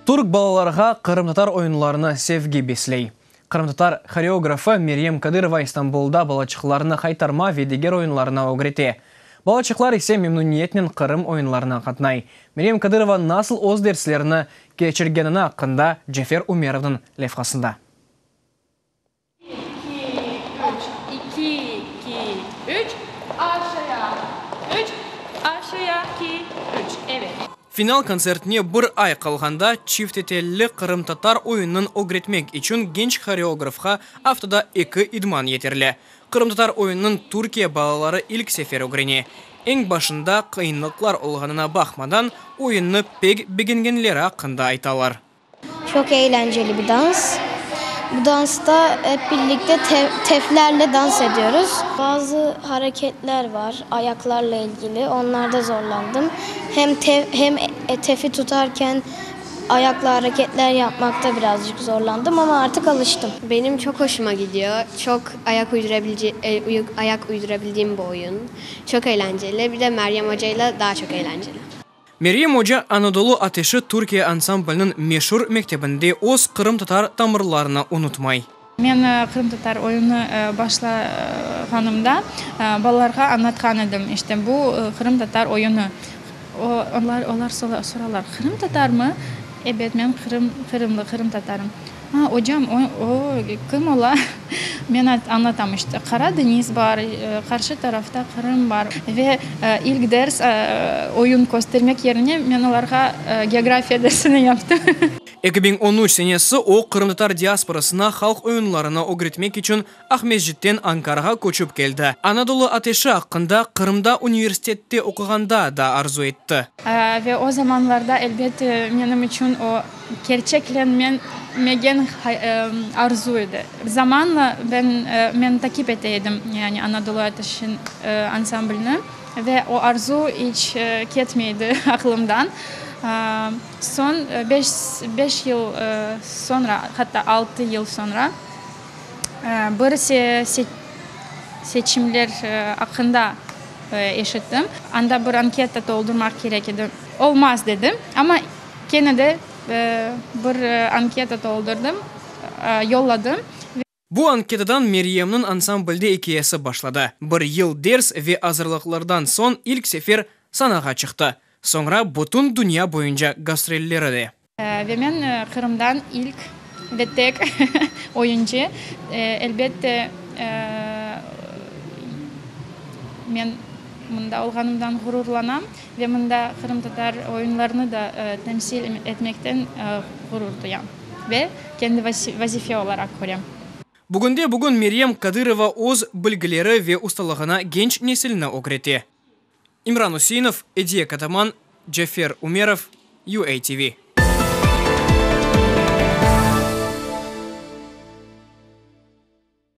Türk balalarğa qırımtatar oyunlarına sevgi besley. Qırımtatar horeografı Meryem Kadırova İstanbulda balaçıqlarnı haytarma ve diger oyunlarına ögrete. Balaçıqlar ise memnüniyetnen Qırım oyunlarına qatnay. Meryem Kadırova nasıl öz derslerini keçirgenini aqqında Cefer Ümerovnıñ levhasında. Bir, iki, üç, iki, iki, üç, aşağıya, üç, aşağıya, iki, üç, evet. Final kontsertine bir ay qalğanda çiftetelli qırımtatar oyunın ögretmek içün genç horeografqa aftada eki idman yeterli. Qırımtatar oyunın Türkiye balaları ilk sefer ögrene. Eñ başında qıyınlıqlar olğanına baqmadan, oyunnı pek begengenleri aqqında aytalar. Çoq eğlenceli bir dans. Bu dansta ep birlikte teflerle dans ediyoruz. Bazı hareketler var ayaqlarla ilgili, onlarda zorlandım. Hem tef, hem tefi tutarken ayaqla areketler yapmaqta birazcıq zorlandım, amma artıq alıştım. Benim çoq hoşuma gidiyor. Çoq ayaq uydurabilce, ayaq uydurabildiğim bir oyun. Çoq eğlenceli. Bir de Meryem ocayla daa çoq eğlenceli. Meryem oca Anadolu ateşi Türkiye ansambliniñ meşur mektebinde öz qırımtatar tamırlarını unutmay. Men qırımtatar oyunı başlağanımda balalarğa añlatqan edim, işte bu qırımtatar oyunı. Onlar, olar soralar, qırımtatarmı? Ebet, men qırım, qırımlı, qırımtatarım. A, ocam, o, o kim ola? Men añlatam, işte, Qara deñiz bar, qarşı tarafta Qırım bar. Ve ilk ders oyun köstermek yerine men olarğa geografiya dersini yaptım. 2013 senesi o, qırımtatar diasporasına halq oyunlarını ögretmek içün Aqmescitten Ankarağa köçip keldi. Anadolu ateşi aqqında Qırımda universitette oquğanda da arzu etti. Ve o zamanlarda, elbet, menim içün o kerçeklenmegen arzu edi. Zamanla ben men takip ete edim, yani Anadolu ateşi ansamblini, ve o arzu iç ketmey edi aqlımdan. Soñ beş yıl soñra, hatta altı yıl soñra, Bir seçimler aqqında eşittim. Anda bir anketa toldurmaq kerek edi. Olmaz dedim, amma kene de bir anketa toldurdım, yolladım. Bu anketadan Meryemniñ ansamblde ikâyesi başladı. Bir yıl ders ve azırlıqlardan soñ ilk sefer sanağa çıqtı. Soñra bütün dünya boyunca gastrolleri de. Ve men Qırımdan ilk ve tek oyuncı. Elbette, men mında olğanımdan ğururlanam ve mında qırımtatar oyunlarını da temsil etmekten ğurur duyam ve kendi vazife olaraq körem. Bugünde-bugün Meryem Kadırova öz bilgileri ve ustalığına genç nesilni ögrete. İmran Üseinov, Ediye Kataman, Cafer Ümerov, UATV.